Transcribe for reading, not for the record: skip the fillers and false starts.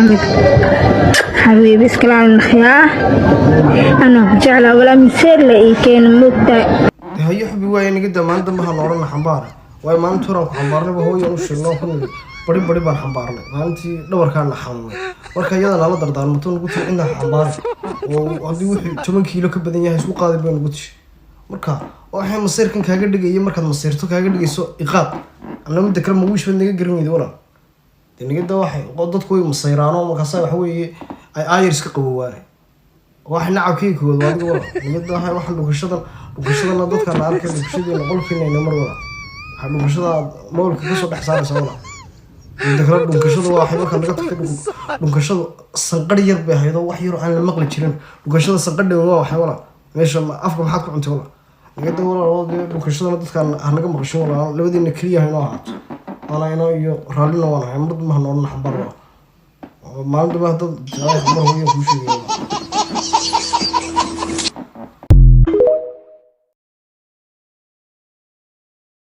Maxamed xabiibi, iskalaal naqyaa, anaa ku jeclaa walaa. Miseer la ii keena, moogtahay? Dee hayo xubi, waaye naga daa. Maalin dambe ha noodhana xambaara, waayo maalintii horaan ku xambaarnayba hooyaan u sheegnay oo ku nidhi bari bari baan xambaarnay, maalintii dhabarkaana xanuunay. Marka iyada nala dardaarmato, nagu tiri cidna ha xambaari, oo haddii wuxuu 10 kiilo ka badan yahay isku qaaday bay nagu tishi. Marka waxay masiirkan kaaga dhigaya, markaad masiirto kaaga dhigayso iqaad. Anna midda kale, ma wiish baad naga garan weyday, walaal? Dee naga daa. Waxay oo dadku way masayraano, markaasa waxa weeye ay aayar iska qabowaane. Waxay nacabkayga koowaad waa adiga, walaal. Naga daa waxaan dhunkashadan, dhunkashadana dadka la arkay, dhunkashadeena qolkeena ina mar, walaal. Waxaa dhunkashada aad moolka kasoo dhex saaraysa, walaal. Midda kale, dhunkashadu waa waxay markaa naga tagtay. Dhunkashadu sanqadh yar bay ahayd oo wax yaroo aan la maqli jirin. Dhunkashada sanqadhi waa waxay, walaal? Meesha afka maxaad ku cuntay, walaal? Naga daa, walaal. Oo dee dhunkashadana dadkaan ha naga maqashin, walaal. Labadiina keliya ha inoo ahaato, waana inoo iyo raallina waan ahay. Mar dambe ha noodhan xambaar, walaal. Oo maalin dambe haddaad jeclahay xambaar, hooyan kuu sheegaya, walaal.